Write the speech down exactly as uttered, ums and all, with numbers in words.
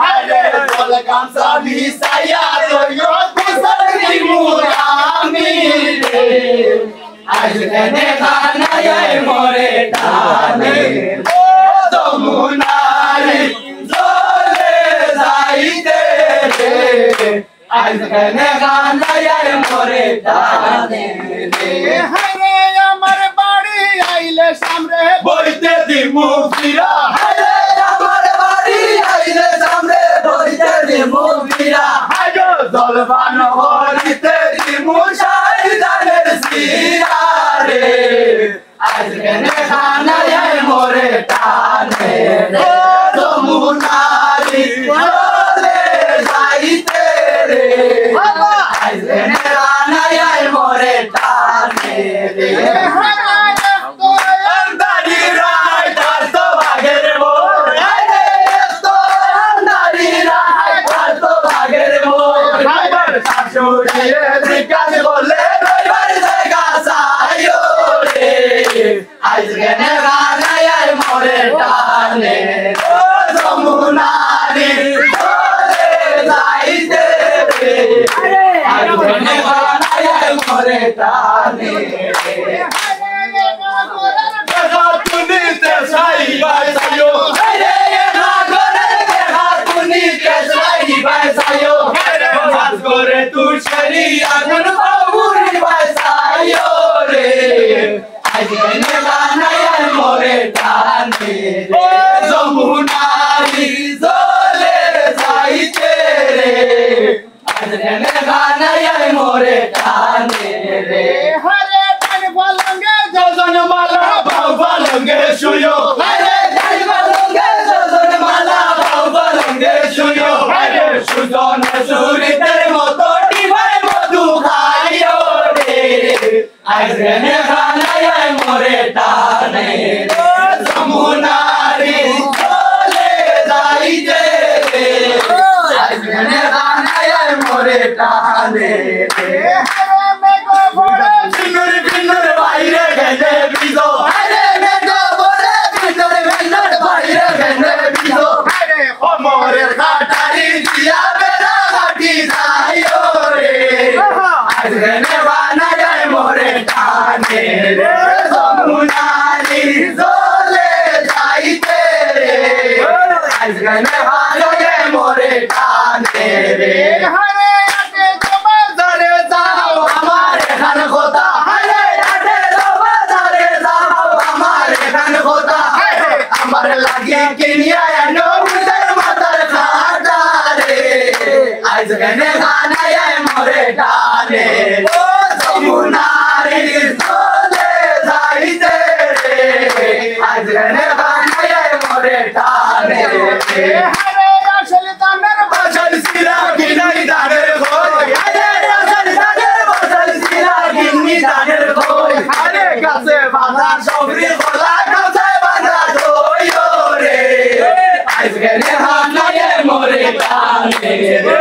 Aijja zolgan sabi saiya toiyo gusol dimu ami re. Aijja ne hanaye more tane, o Jomunari zole zaite re. Aijja ne hanaye more tane re. Hare amar bari aile samre boite dimu fira. Hare amar bari aile samre boite dimu fira. Aijja zolgan gorite dimu shaidaner sira re. Aijja ne hanaye more tane re, o Jomunari zole zaite re. Aijja ne hanaye more tane re. Andari rait to bager mo, aijja to andari rait to bager mo. Aijja sasuriye zikar gorle roibar zaiga saiyo re. Aijja ne hanaye more tane, o Jomunari zole zaite re. Aijja ne hanaye more tane re. Behatuni te sai bai saiyo. Aijja ne hanaye behatuni te sai bai saiyo. Aijja ne hanaye more tane re. Aijja ne hanaye more tane re, o Jomunari zole zaite re. Aijja ne hanaye more tane re. Hare dain falonge zozon mala, bau falonge suyo. Hare dain falonge zozon mala, bau falonge suyo. Hare sujon suritor moto dibai modu haiyo re. Aijja ne hanaye more tane re, o Jomunari zole zaite re. Aijja ne hanaye more tane re. Hare megho fore finnur finnur baire gele bizo. Hare megho fore finnur finnur baire gele bizo. Hare homoror katari diya bera kati zaiyo re. Aijja ne hanaye more tane re, Jomunari zole zaite re. Aijja ne hanaye more tane re. Hare ate to bazare zao, amar ekkan hotá. Hare ate to bazare zao, amar ekkan hotá. Hare amar lagi kiniya ano buzar matar khata re. Aijja ne hanaye more tane, o Jomunari zole zaite re. Aijja ne hanaye more tane re. Hare asol danor basol sira gini danor hoi. Hare asol danor basol sira gini danor hoi. Hare gase banda sogri hola gase banda toiyo re. Aijja ne hanaye more tane re.